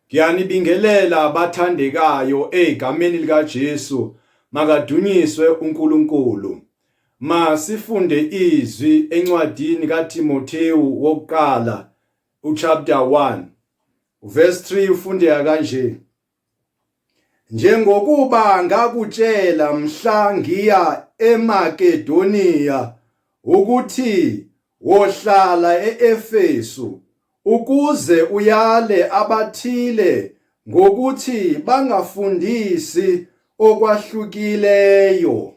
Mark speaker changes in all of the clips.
Speaker 1: Ngiyanibingelela bathandekayo egameni likaJesu, makadunyiswe uNkulunkulu. Masifunde izwi encwadini kaTimothewu wokuqala uchapter 1 verse 3 ufundeka kanje. Njengokuba ngakutshela mhla ngiya eMakedoniya ukuthi wohlala e-Efesu ukuze uyale abathile ngokuthi bangafundisi okwahlukileyo.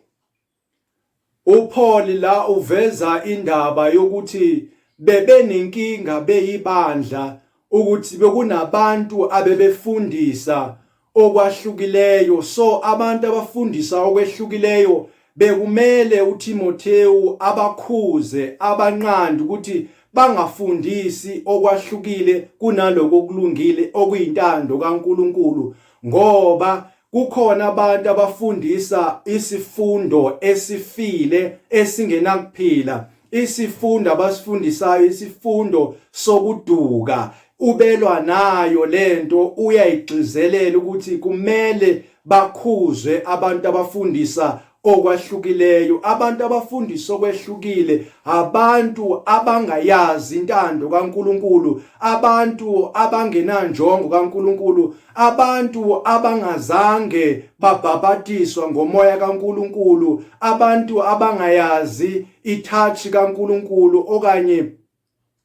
Speaker 1: UPaul la uveza indaba yokuthi bebenenkinga beyibandla ukuthi bekunabantu abebefundisa okwahlukileyo so abantu abafundisa okwehlukileyo bekumele uTimothewu abakhuze abanqande ukuthi bangafundisi okwahlukile kunaloko okulungile okuyintando kaNkuluNkulu ngoba kukhona abantu abafundisa isifundo esifile esingenakuphila isifundo abasifundisayo isifundo sokuduka ubelwa nayo lento uyayigxizelela ukuthi kumele bakhuzwe abantu abafundisa okwahlukileyo abantu abafundisa okwehlukile abantu abangayazi intando kaNkuluNkulu abantu abangenanjongo kaNkuluNkulu abantu abangazange babhabhatiswa ngomoya kaNkuluNkulu abantu abangayazi itouch kaNkuluNkulu okanye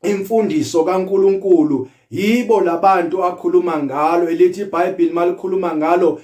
Speaker 1: imfundiso kaNkuluNkulu yibo labantu akhuluma ngalo elithi iBhayibheli malikhuluma ngalo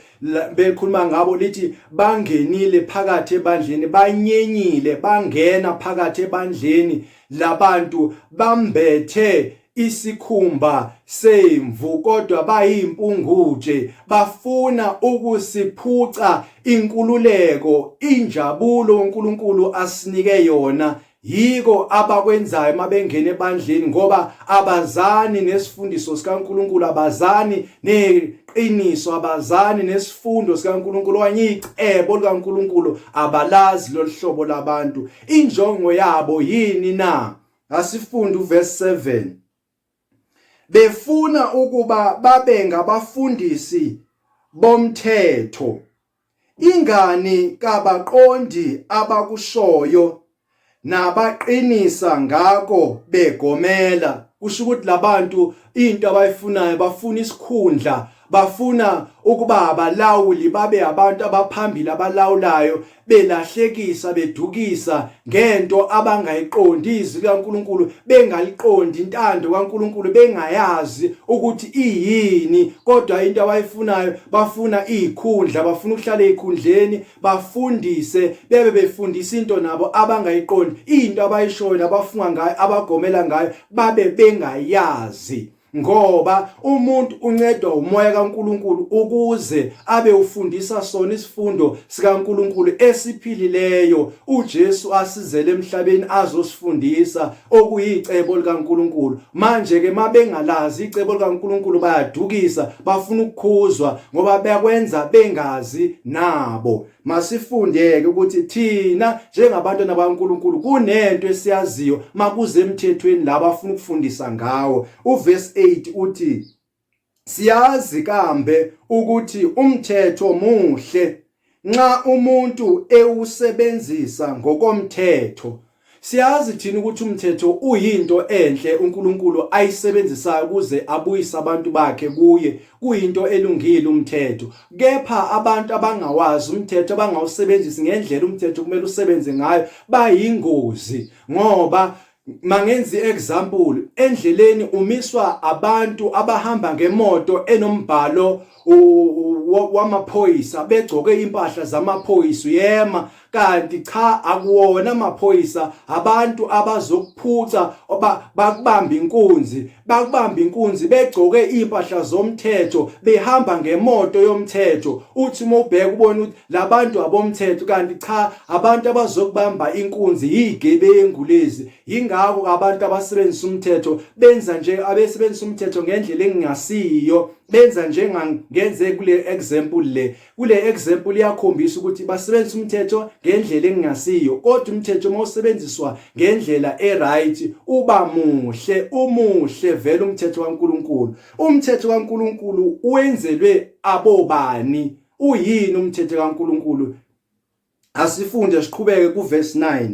Speaker 1: bekhuluma ngabo lithi bangenile phakathi ebandleni banyenyile bangena phakathi ebandleni labantu bambethe isikhumba semvu kodwa bayimpungushe bafuna ukusiphuca inkululeko injabulo uNkulunkulu asinike yona yiko abakwenzayo mabengena ebandleni ngoba abazani nesifundiso sikaNkuluNkulu abazani neqiniso abazani nesifundo sikaNkuluNkulu okanye icebo likaNkuluNkulu abalazi lolu hlobo labantu injongo yabo yini na asifunde uverse 7 befuna ukuba babe ngabafundisi bomthetho ingani kabaqondi abakushoyo nabaqinisa ngako begomela kusho ukuthi labantu into abayifunayo bafuna isikhundla bafuna ukuba abalawuli babe abantu abaphambili abalawulayo belahlekisa bedukisa ngento abangayiqondi izwi likaNkuluNkulu bengaliqondi intando kaNkuluNkulu bengayazi ukuthi iyini kodwa into abayifunayo bafuna izikhundla bafuna ukuhlala ezikhundleni bafundise bebe befundisa into nabo abangayiqondi into abayishoyo nabafunga ngayo abagomela ngayo babe bengayazi ngoba umuntu uncedwa umoya kaNkuluNkulu ukuze abe ufundisa sona isifundo sikaNkuluNkulu esiphilileyo uJesu asizele emhlabeni azosifundisa okuyicebo likaNkuluNkulu manje ke mabengalazi icebo likaNkuluNkulu bayadukisa bafuna ukukhuzwa ngoba bekwenza bengazi nabo Masifundeke ukuthi thina njengabantwana bakaNkuluNkulu kunento esiyaziyo makuze emthethweni laba afuna ukufundisa ngawo. Uverse 8 uthi siyazi kambe ukuthi umthetho muhle nxa umuntu ewusebenzisa ngokomthetho. Siyazi thina ukuthi umthetho uyinto enhle uNkulunkulu ayisebenzisayo ukuze abuyise abantu bakhe kuye kuyinto elungile umthetho kepha abantu abangawazi umthetho abangawusebenzisi ngendlela umthetho kumele usebenze ngayo bayingozi ngoba mangenza i-example endleleni umiswa abantu abahamba ngemoto enombhalo wamaphoyisa begcoke impahla zamaphoyisa uyema kanti cha akuwona amaphoyisa abantu abazokuphuca bakubamba inkunzi bakubamba inkunzi begcoke impahla zomthetho behamba ngemoto yomthetho uthi uma ubheka ubone ukuthi labantu abomthetho kanti cha abantu abazokubamba inkunzi yigebengu lezi yingakho abantu abasebenzisa umthetho benza nje abesebenzisa umthetho ngendlela engingasiyo benza njenga Ngenze kule example le, kule example iyakhombisa ukuthi basebenzisa umthetho ngendlela engingasiyo, kodwa umthetho uma usebenziswa ngendlela eright uba muhle, umuhle vele umthetho kaNkuluNkulu. Umthetho kaNkuluNkulu wenzelwe abobani? Uyini umthetho kaNkuluNkulu? Asifunde siqhubeke kuverse 9.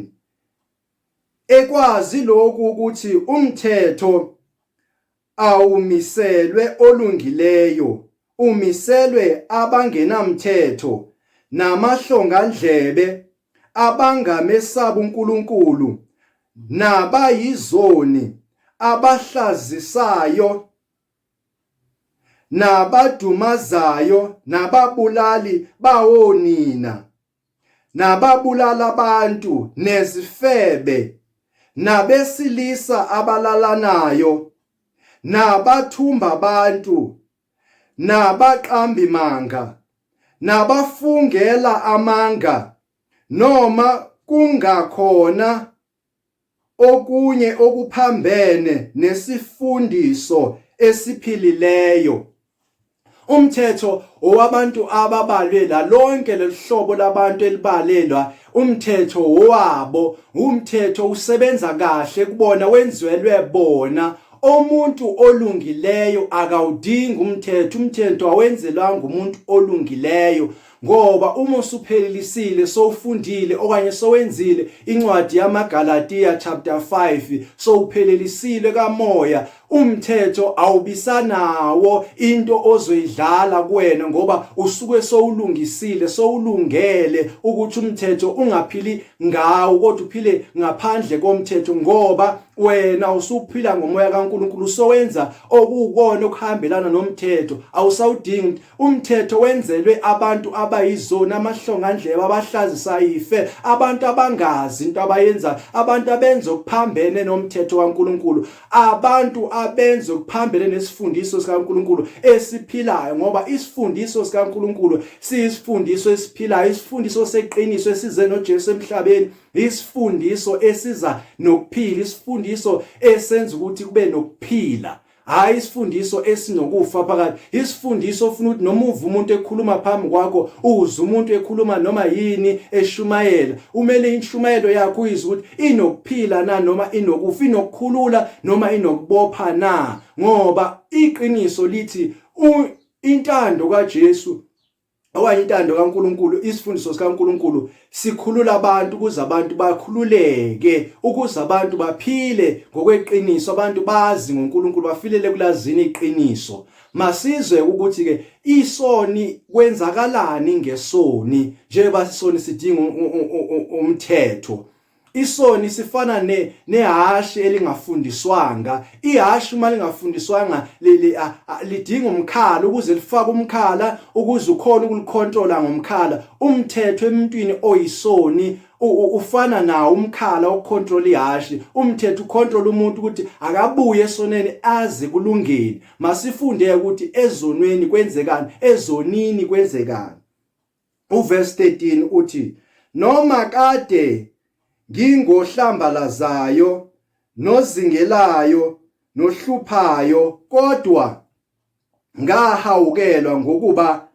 Speaker 1: Ekwazi lokhu ukuthi umthetho awumiselwe olungileyo, umiselwe abangenamthetho namahlongandlebe, abangamesabi uNkulunkulu nabayizoni, abahlazisayo nabadumazayo nababulali bawonina nababulala abantu nezifebe nabesilisa abalalanayo nabathumba abantu nabaqambi manga nabafungela amanga noma kungakhona okunye okuphambene nesifundiso esiphilileyo. Umthetho owabantu ababalwe la, lonke lelihlobo labantu elibalelwa umthetho wabo, umthetho usebenza kahle kubona, wenzelwe bona. Umuntu olungileyo akawudingi umthetho, umthetho awenzelwanga umuntu olungileyo, ngoba uma usuphelelisile sowufundile okanye sowenzile incwadi yamaGalatiya chapter 5, sowuphelelisile kamoya, umthetho awubisanawo into ozoyidlala kuwena, ngoba usuke sowulungisile, sowulungele ukuthi umthetho ungaphili ngawo kodwa uphile ngaphandle komthetho, ngoba wena usuphila ngomoya kaNkuluNkulu, sowenza okuwukona okuhambelana nomthetho, awusawudingi umthetho. Wenzelwe abantu abayizoni, amahlongandlebe, abahlazisa ife, abantu abangazi into abayenza, abantu abenza okuphambene nomthetho kaNkuluNkulu, abantu abenza okuphambene nesifundiso sikaNkuluNkulu esiphilayo, ngoba isifundiso sikaNkuluNkulu siyisifundiso esiphilayo, isifundiso seqiniso esize noJesu emhlabeni, isifundiso esiza nokuphila, isifundiso esenza ukuthi kube nokuphila, hayi isifundiso esinokufa phakathi. Isifundiso ofuna ukuthi noma uva umuntu ekhuluma phambi kwakho, uze umuntu ekhuluma noma yini eshumayela, umele inshumayelo yakho uyizwe ukuthi inokuphila na noma inokufa, inokukhulula noma inokubopha na, ngoba iqiniso lithi intando kaJesu okanye intando kaNkuluNkulu, isifundiso sikaNkuluNkulu sikhulula abantu ukuze abantu bakhululeke, ukuze abantu baphile ngokweqiniso, abantu bazi ngoNkulunkulu, bafilele kulazini iqiniso. Masizwe ukuthi ke isoni kwenzakalani ngesoni, njengoba isoni sidinga umthetho. Isoni sifana ne nehashi elingafundiswanga. Ihashi uma lingafundiswanga lidinga umkhala ukuze lifake umkhala, ukuze ukhona ukulikhontrola ngomkhala. Umthetho emntwini oyisoni ufana nawo umkhala wokukhontrola ihashi. Umthetho ukhontrola umuntu ukuthi akabuye esoneni aze kulungeni. Masifunde ukuthi ezonweni kwenzekani, ezonini kwenzekani. Uverse 13 uthi, noma kade ngingohlambalazayo nozingelayo nohluphayo, kodwa ngahawukelwa, ngokuba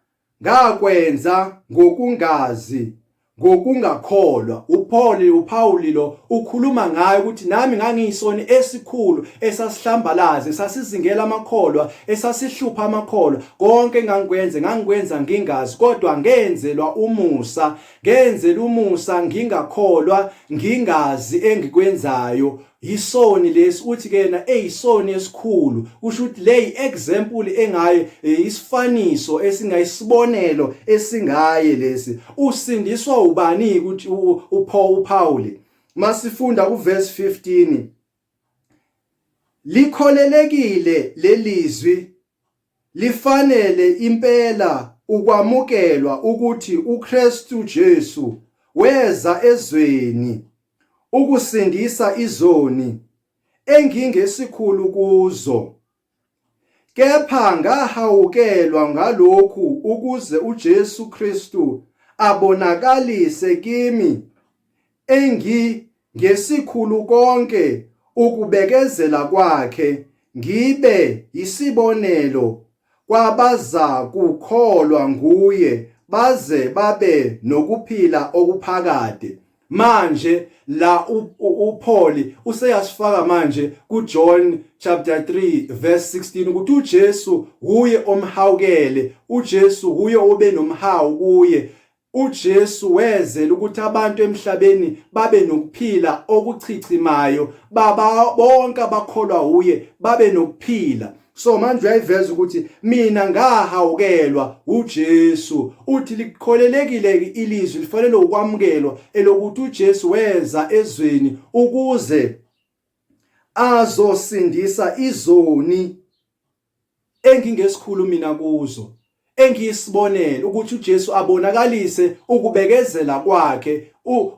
Speaker 1: ngakwenza ngokungazi, ngokungakholwa. UPaul, uPaul lo ukhuluma ngayo ukuthi nami ngangiyisoni esikhulu esasihlambalaza, esasizingela amakholwa, esasihlupha amakholwa. Konke engangikwenze ngangikwenza ngingazi, kodwa ngenzelwa umusa, ngenzela umusa ngingakholwa, ngingazi engikwenzayo. Yisoni lesi, uthi ke yena eyisoni esikhulu, kusho ukuthi le example engaye, isifaniso esingayisibonelo esingaye lesi. Usindiswa ubani ukuthi uPaul? Masifunda kuverse 15, likholelekile lelizwi, lifanele impela ukwamukelwa, ukuthi uKristu Jesu weza ezweni ukusindisa izoni, engingesikhulu kuzo. Kepha ngahawukelwa ngalokhu ukuze uJesu Kristu abonakalise kimi engingesikhulu konke ukubekezela kwakhe, ngibe yisibonelo Kwabazakukholwa nguye baze babe nokuphila okuphakade. Manje la uPaul useyasifaka manje kuJohn chapter 3 verse 16 ukuthi uJesu huye omhawukele, uJesu huye obe nomhawu kuye. UJesu wezela ukuthi abantu emhlabeni babe nokuphila okuchichimayo, baba bonke abakholwa uye babe nokuphila. So manje uyayiveza ukuthi mina ngahawukelwa uJesu. Uthi likholelekile ilizwi lifanele ukwamukelwa elokuthi uJesu weza ezweni ukuze azosindisa izoni engingesikhulu mina kuzo, engiyisibonelo ukuthi uJesu abonakalise ukubekezela kwakhe,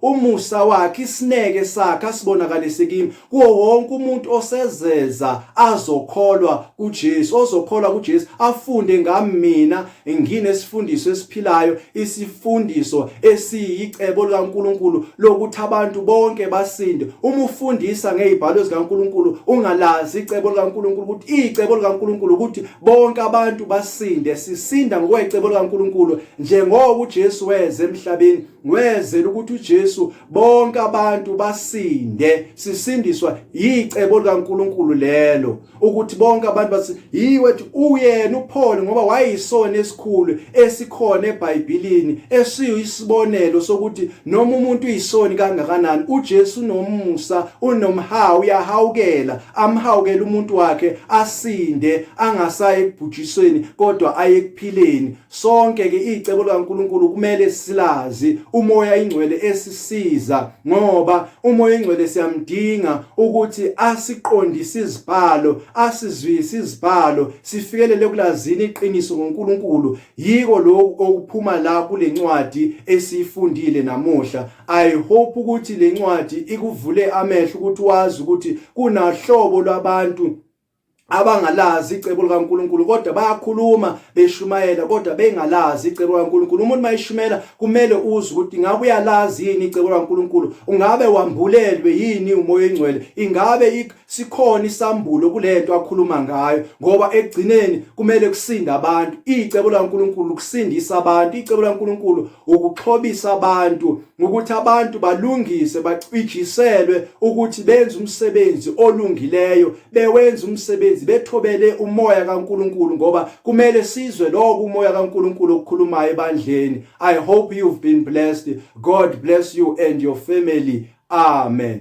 Speaker 1: umusa wakhe, isineke sakhe asibonakalise kimi kuwo wonke umuntu osezeza azokholwa kuJesu, ozokholwa kuJesu afunde ngami mina nginesifundiso esiphilayo, isifundiso esiyicebo likaNkuluNkulu lokuthi abantu bonke basinde. Uma ufundisa ngezibhalo zikaNkuluNkulu ungalazi icebo likaNkuluNkulu ukuthi icebo likaNkuluNkulu ukuthi bonke abantu basinde, sisinda ngokwecebo likaNkuluNkulu njengoba uJesu weze emhlabeni, wezela ukuthi uJesu bonke abantu basinde. Sisindiswa yicebo likaNkuluNkulu lelo ukuthi bonke abantu basi yiwe uyena uPaul ngoba wayeyisona esikhulu esikhona eBhayibhelini esiyisibonelo sokuthi noma umuntu uyisoni kangakanani uJesu unomusa, unomhawu, uyahawukela, amhawukela umuntu wakhe asinde angasayi ekubhujisweni kodwa aye ekuphileni. Sonke ke icebo likaNkuluNkulu kumele silazi, uMoya ingcwele esisiza ngoba uMoya ingcwele siyamdinga ukuthi asiqondise izibhalo, asizwise izibhalo, sifikelele kulazini iqiniso ngoNkulunkulu. Yiko lokhu okuphuma la kulencwadi esiyifundile namuhla. I hope ukuthi lencwadi ikuvule amehlo ukuthi wazi ukuthi kunahlobo lwabantu abangalazi icebo likaNkuluNkulu kodwa bayakhuluma beshumayela kodwa bengalazi icebo likaNkuluNkulu. Umuntu mayishumela kumele uzwe ukuthi ingabe uyalazi yini icebo likaNkuluNkulu, ungabe wambulelwe yini uMoya oNgcwele, ingabe sikhona isambulo kulento akhuluma ngayo, ngoba ekugcineni kumele kusinde abantu. Icebo likaNkuluNkulu ukusindisa abantu, icebo likaNkuluNkulu ukuxhobisa abantu ngokuthi abantu balungise, bacijiselwe ukuthi benze umsebenzi olungileyo, bewenza umsebenzi bethobele umoya kaNkuluNkulu, ngoba kumele sizwe lokho umoya kaNkuluNkulu okukhulumayo ebandleni. I hope you've been blessed. God bless you and your family. Amen.